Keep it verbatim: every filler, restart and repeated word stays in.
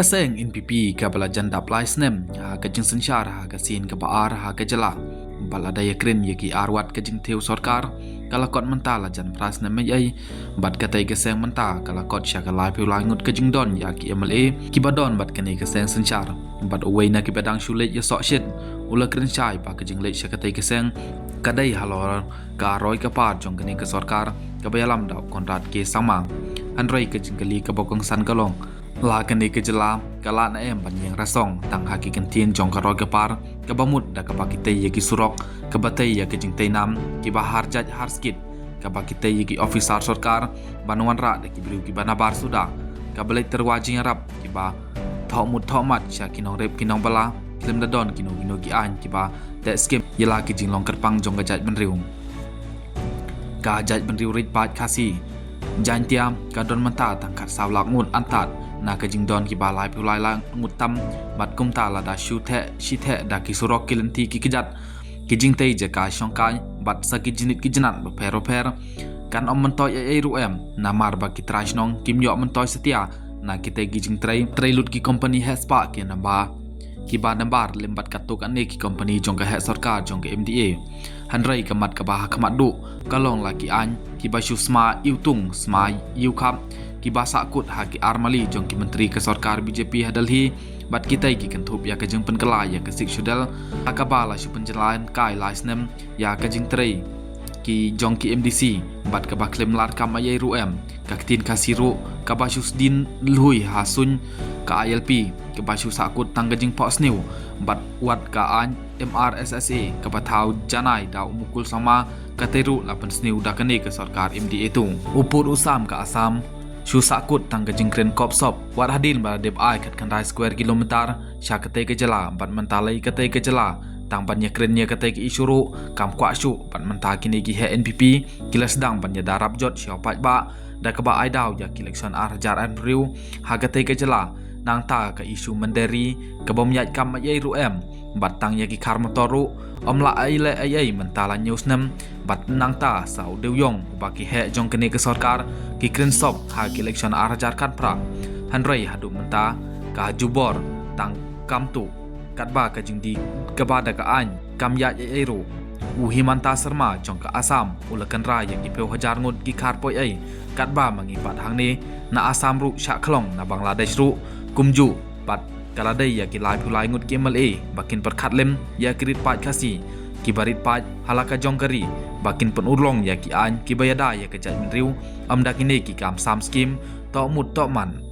Seng NPP kaba la jan dap lai snem ha ka jingsynshar ha ka sien kaba ar ha ka jylla, bad la da ïakren ïa ki ar wat ka jingthiew sorkar, ka la kot mynta la jan phra snem ei ei, bad katei ka seng mynta ka la kot sha ka laiphew lai ngut ka jingdon ïa ki MLA kiba don bad kane ka seng synshar. Bad uwei na kiba dang shu leit ïasoh shit u la kren shai ba ka jingleit sha katei ka seng ka dei halor ka roi ka par jong kane ka sorkar kaba ïalam da u Conrad K Sangma. Hynrei ka jingkylli kaba kongsan ka long, la kane ka jylla ka lah ne em ban ïeng rasong tang ha ki kyntien jong ka roi ka par, kaba mut da kaba kitei ïa ki surok, kaba tei ïa ki jingtei nam kiba har jait har skit, kaba kitei ïa ki officer sorkar ban wanrah da ki briew kiba nabar suda, kaba leit tyrwa jingïarap kiba thoh mut thoh mat sha ki nongrep ki nongbala, khlem da don kino kino ki aiñ kiba teh skhem ïa la ki jinglong kyrpang jong ka jaitbynriew. Ka jaitbynriew rit paid Khasi Jaiñtia ka don mynta tang khatsaw lak ngut antad na ka jingdon kiba laiphew lai lak ngut tam, bad kumta la da shu theh shi theh da ki surok, ki lynti, ki kjat, ki jingtei jaka shongkai bad sa ki jingit ki jinat bapher bapher. Kan ym myntoi ei ei ruh em, namar ba ki trai shnong kim ïoh myntoi satia na kitei ki jingtrei, trei lut ki kompani heh spah ki namba kiba nabar lem bad katto katne ki kompani jong ka heh sorkar jong ka MDA. Hynrei ka mat kaba ha khmat duh ka long la ki aiñ kiba shu sma iwtung sma iwkhap, kiba sahkut ha ki armali jong ki myntri ka sorkar BJP ha Delhi, bad kitei ki kynthup ïa ka jingpynkylla ïa ka Sixth Schedule, ha kaba la shu pynjlan kai lai snem ïa ka jingtrei ki jong ki MDC, bad kaba khlem lad kam ei ei ruh em. Ka ktien Khasi ruh kaba shu sdien lhuh ha suiñ ka ILP, kaba shu sahkut tang ka jingphohsniew, bad wat ka aiñ MRSSA kaba thaw janai da u Mukul Sangma, katei ruh la pynsniew da kane ka sorkar MDA tu. U pud u sam ka Assam shu sahkut tang ka jingkren kop sop, wat hadien ba la dep ai khatkhyndai square kilometer sha katei ka jylla, bad mynta lei katei ka jylla tang ban ïakren ïa katei ka issue ruh kam kwah shuh, bad mynta kine ki heh NPP ki la sdang ban ïada rap jot sha u paidbah da kaba ai daw ïa ki election ar hajar arphew hynriew ha katei ka jylla. Nangta ka issue Mandari ka bym ïaid kam ei ei ruh em, bad tang ïa ki khar motor ruh ym lah ai leh ei ei mynta la hynñiew snem, bad nangta sa u dewïong uba ki heh jong kane ka sorkar ki kren sop ha ki election ar hajar khatphra. Hynrei haduh mynta ka jubor tang kam tuh, katba ka jingdie kaba da ka aiñ kam ïaid ei ei ruh. U Himanta Sarma jong ka Assam u la kynra ïa ki phew hajar ngut ki khar poi ei, katba ma ngi pat hangne na Assam ruh shah khlong na Bangladesh ruh kumjuh, bad ka la dei ïa ki laiphew lai ngut ki MLA ba kin pyrkhat lem ïa ki rit paid Khasi kiba rit paid ha la ka jong ka ri ba kin pynurlong ïa ki aiñ kiba ïada ïa ka jaitbynriew, ym da kine ki kam sam skim toh mut toh man.